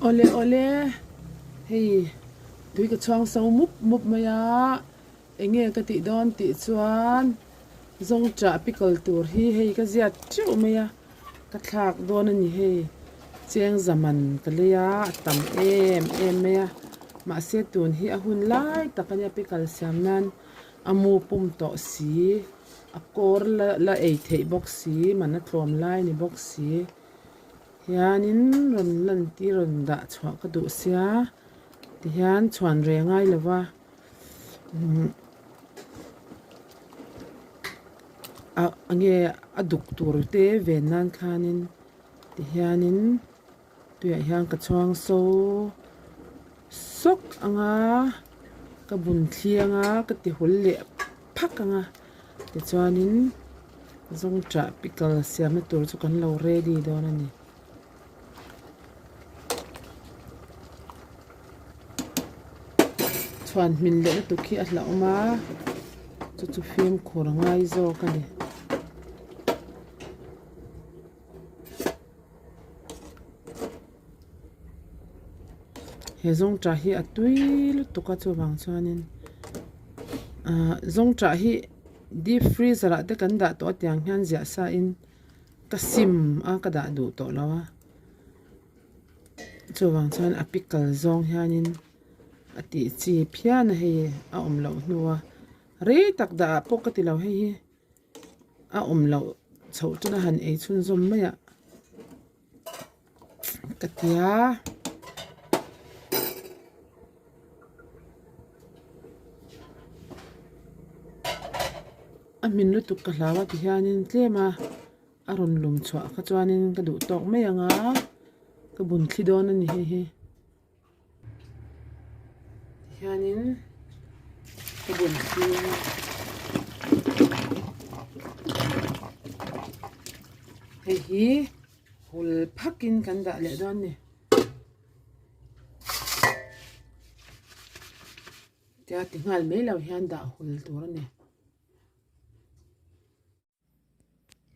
Awle awle, hei tui ka chhuang so mup mup mai a, enge ka tih dawn tih chuan zawngṭah pickle tur hi hei ka ziat teuh mai a, ka thlak dawn a ni hei, cheng zaman ka lei a, a tam em em mai a, mahse tun hi a hun lai tak a nia pickle siam nan a mu pum tawh si, a kawr la la ei theih bawk si, man a tlawm lai a ni bawk si. Hianin rawn lan tir rawn dah chhuah ka duh sia tihian chhuan ve ngai lo va umm ah enge a duk tur te ven nan khanin tihianin tuiah hian ka chhuang so sawk ang a ka bun thli ang a ka ti hul leh phak ang a tichuanin zawngṭah pickle siamna tur chu kan lo ready dawn a ni. Chhuan hmin leh lutuk hi a hlauhawm a chu chu fimkhur a ngai zawk a ni. He zawngṭah hi a tui lutuk a chuvang chuanin ahh zawngṭah hi deep freezer ah te kan dah tawh a tiang hian ziah sa in ka sim a ka dah duh tawh lo a chuvang chuan a pickle zawng hianin a tih chi phian a hei a awm loh hnu a rei tak dah ah pawh ka ti lo hei hi. A awm loh chhoh tana han ei chhunzawm mai ah ka ti a. A hmin lutuk ka hlau a ti hianin tlem a a rawn lum chhuah kha chuanin ka duh tawk mai ang a ka bun thli dawn a ni hei hi. Tihianin ka bun thli a hei hi hul phakin kan dah leh dawn a ni. Tia ti nghal mai lo hian dah hul tur a ni.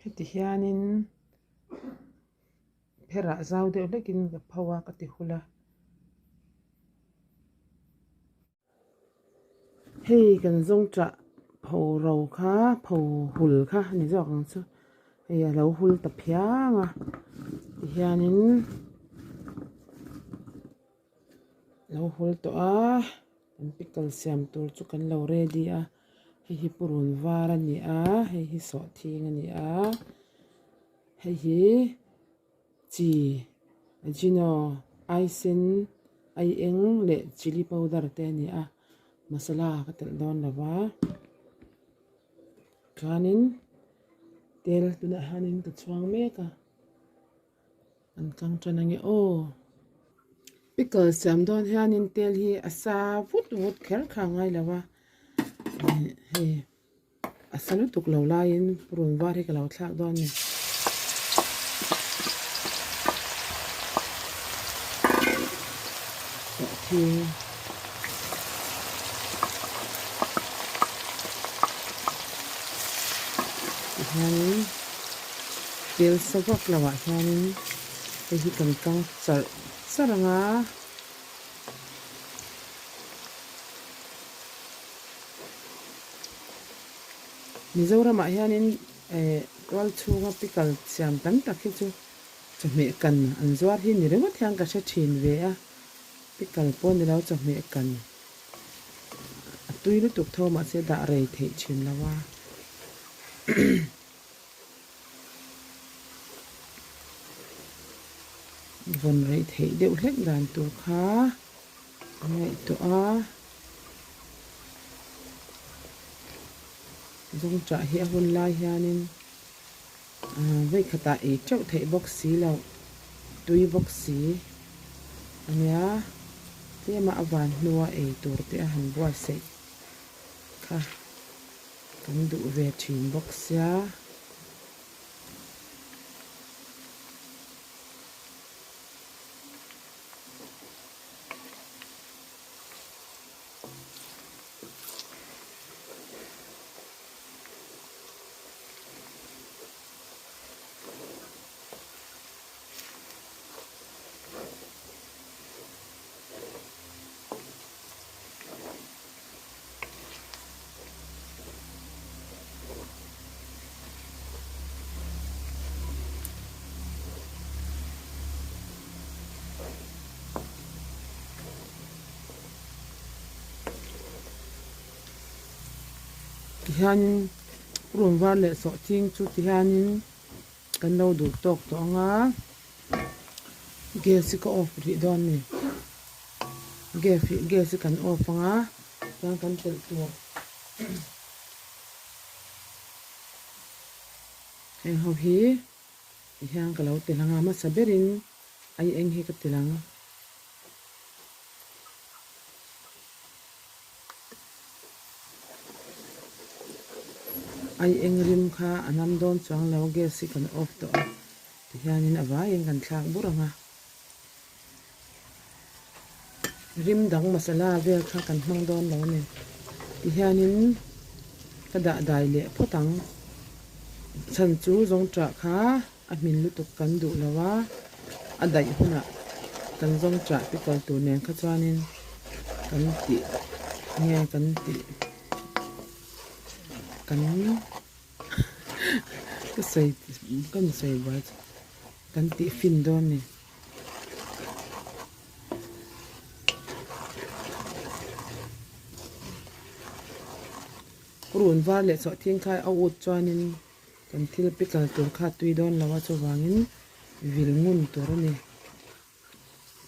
Heti hianin pherah zau deuh hlekin ka pho a ka ti hul a. Hei kan zawngṭah pho ro kha pho hul kha a ni zawk ang chu hei a lo hul ta phiang a tihianin a lo hul tawh a kan pickle siam tur chu kan lo ready a. Hei hi purun var a ni a hei hi sawhthing a ni a hei hi chi ajino aisen aieng leh chilli powder te a ni a masala ka telh dawn lo va chuanin tel tunah hianin ka chhuang mek a. An kang tan ange aw. Pickle siam dawn hianin tel hi a sa vut vut kher kha a ngai lo a hei a sa lutuk lo laiin purun var hi ka lo thlak dawn a ni. Sawhthing. Tihianin tel sa vak lo ah hianin hei hi kan kang charh charh ang a. Mizoram ah hianin eh tual chhunga pickle siam tam tak hi chu chawhmeh kan an zuar hi ni ringawt hian ka hre thin ve a. Pickle pawh ni lo chawhmeh kan a tui lutuk tho mahse dah rei theih thin lo a. Vawn rei theih deuh hlek dan tur kha a ngaihtuah a. Zawngṭah hi a hun lai hianin Vawi khatah ei teuh theih bawk si loh, tui bawk si ania tlema a van hnua ei tur te a han buatsaih kha kan duh ve thin bawk sia. Tihianin purun var leh sawhching chu tihianin kan lo duh tawk tawh ang a, gas hi ka off rih dawn a ni. Gas hi gas hi kan off ang a chuan kan telh tur heng ho hi tihian ka lo telh ang a hmasa berin ai eng hi ka telh ang. Ai eng rim kha a nam dawn chuang lo gas hi kan off tawh a tihianin a vaiin kan thlak bur ang a rim dang masala vel kha kan hmang dawn lo a ni tihianin ka dah dai leh phawt ang chhan chu zawngṭah kha. A hmin lutuk kan duh lo a, a daih hunah kan zawng chah te kal tur nen kha chuanin kan tih nge kan tih kan ka sawi ka ni sawi buai chu kan tih fin dawn a ni. Run var leh chawhthing kha a ut chuanin. Kan thil pi kal tur kha tui dawn lo a chuvangin vil ngun tur a ni.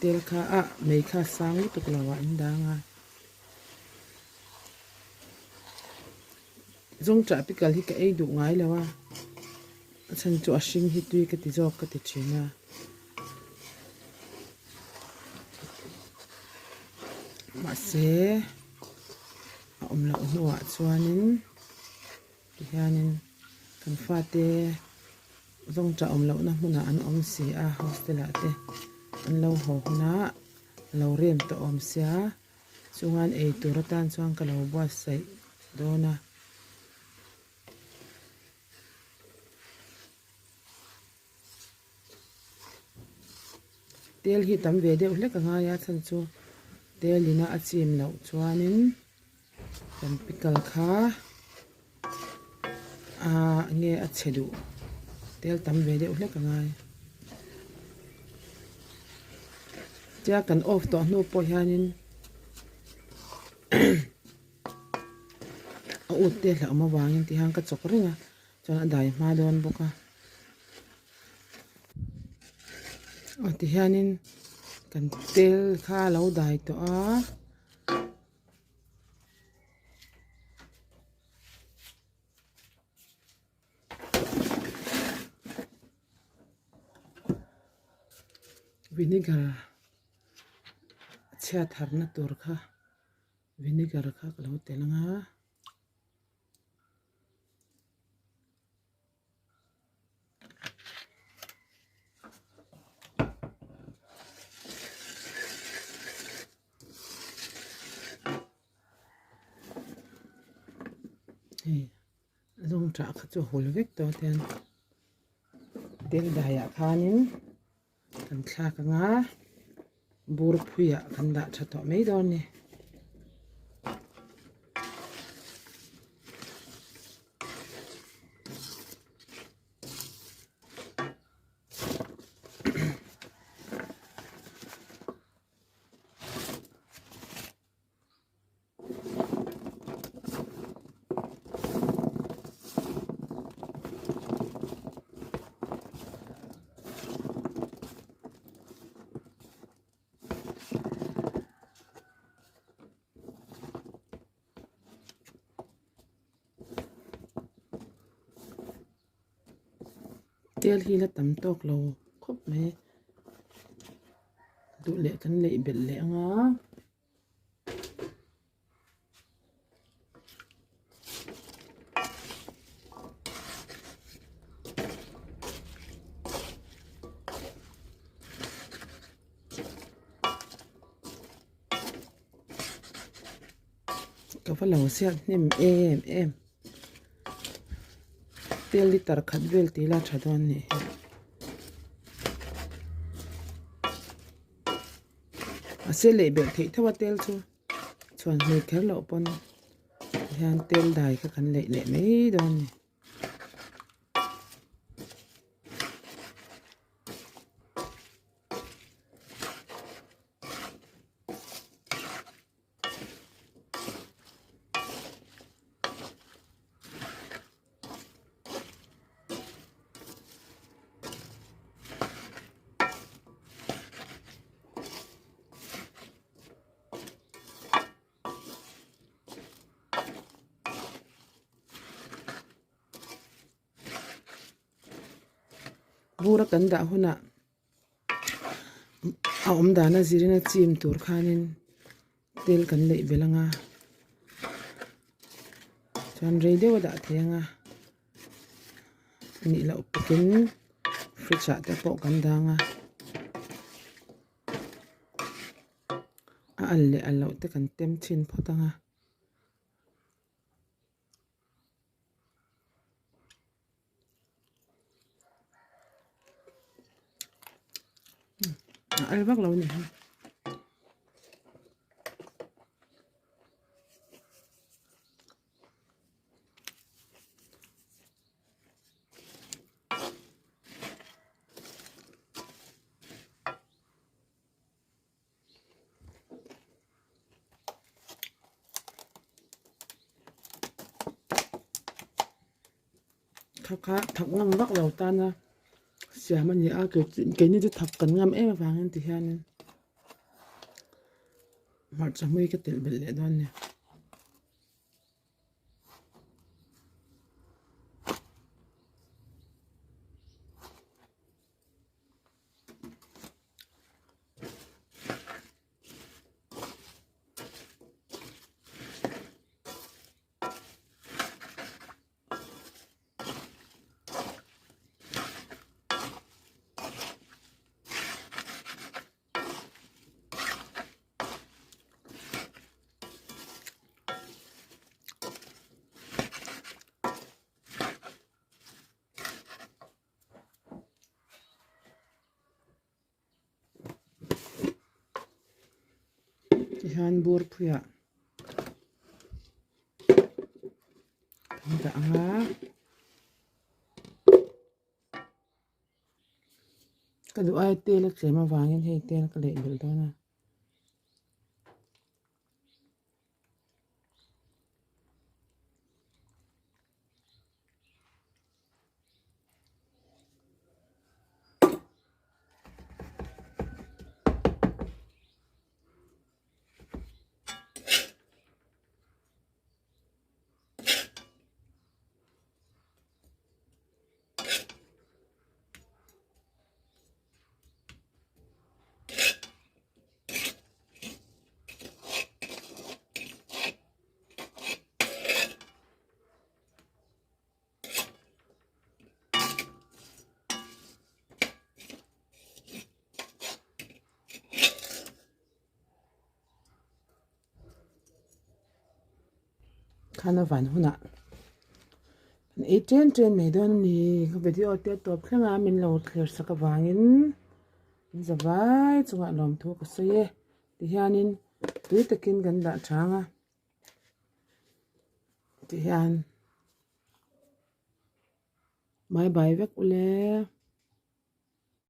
Tel kha ah mei kha sang lutuk lo ah an dang a. Zawngṭah pi kal hi ka ei duh ngai lo a, a chhan chu a hring hi tui ka ti zawk ka ti thin a. Mahse a awm loh hnuah chuanin. Tihianin kan fate zawngṭah awm lohna hmunah an awm si a, hostel ah te an lo haw hunah a lo rem tawh awm sia, chungan ei tur atan chuan ka lo buatsaih dawn a. Tel hi tam ve deuh hlek a ngai a chhan chu tel ina a chim loh chuanin kan pickle kha ah nge a chhe duh tel tam ve deuh hlek a ngai tia kan off tawh hnu pawh hianin a ut te hlauh avangin ti hian ka chawk reng a. Chuan a dai hma dawn bawk a aw tihianin kan tel kha a lo dai tawh a. Vinegar chhiat harna tur kha vinegar kha ka lo tel ang a. Hei zawng tah kha chu a hul vek tawh a tiang tel daiah khanin kan thlak ang a bur phuiah kan dah tha tawh mai dawn a ni. Tel hi la tam tawk lo khawp mai duh leh kan neih belh leh ang a. Ka va lo ziak hnem em em tel liter khat vel tih ila tha dawn nih hi. A se leh belh theih tho a tel chu chhuan hmui kher loh pawn hian tel dai kha kan leih leh mai dawn a ni. Bura kan dah hunah a awm dana zirin a chim tur khanin tel kan leih belh ang a chuan rei deuh a dah thei ang a nih loh pakin fridge ah te pawh kan dang a a al leh al loh te kan tem chhin phawt ang a. A al vak lo a ni hi. Thak kha thak ngam vak lo tana siam a ni a keini chu thak kan ngam em avangin ti hianin hmarcha hmui ka telh belh leh dawn a ni. Tihian bur phuiah kan dah ang a ka duh ai tel a tlem avangin hei tel ka leh belh dawn a. Khan a van hunah kan ei chen chen mai dawn a ni ka video te tawp thleng a min lo thlir sak avangin in za vai chungah lawmthu ka sawi e tihianin tui takin kan dah chang a. Tihian bye bye vek ule.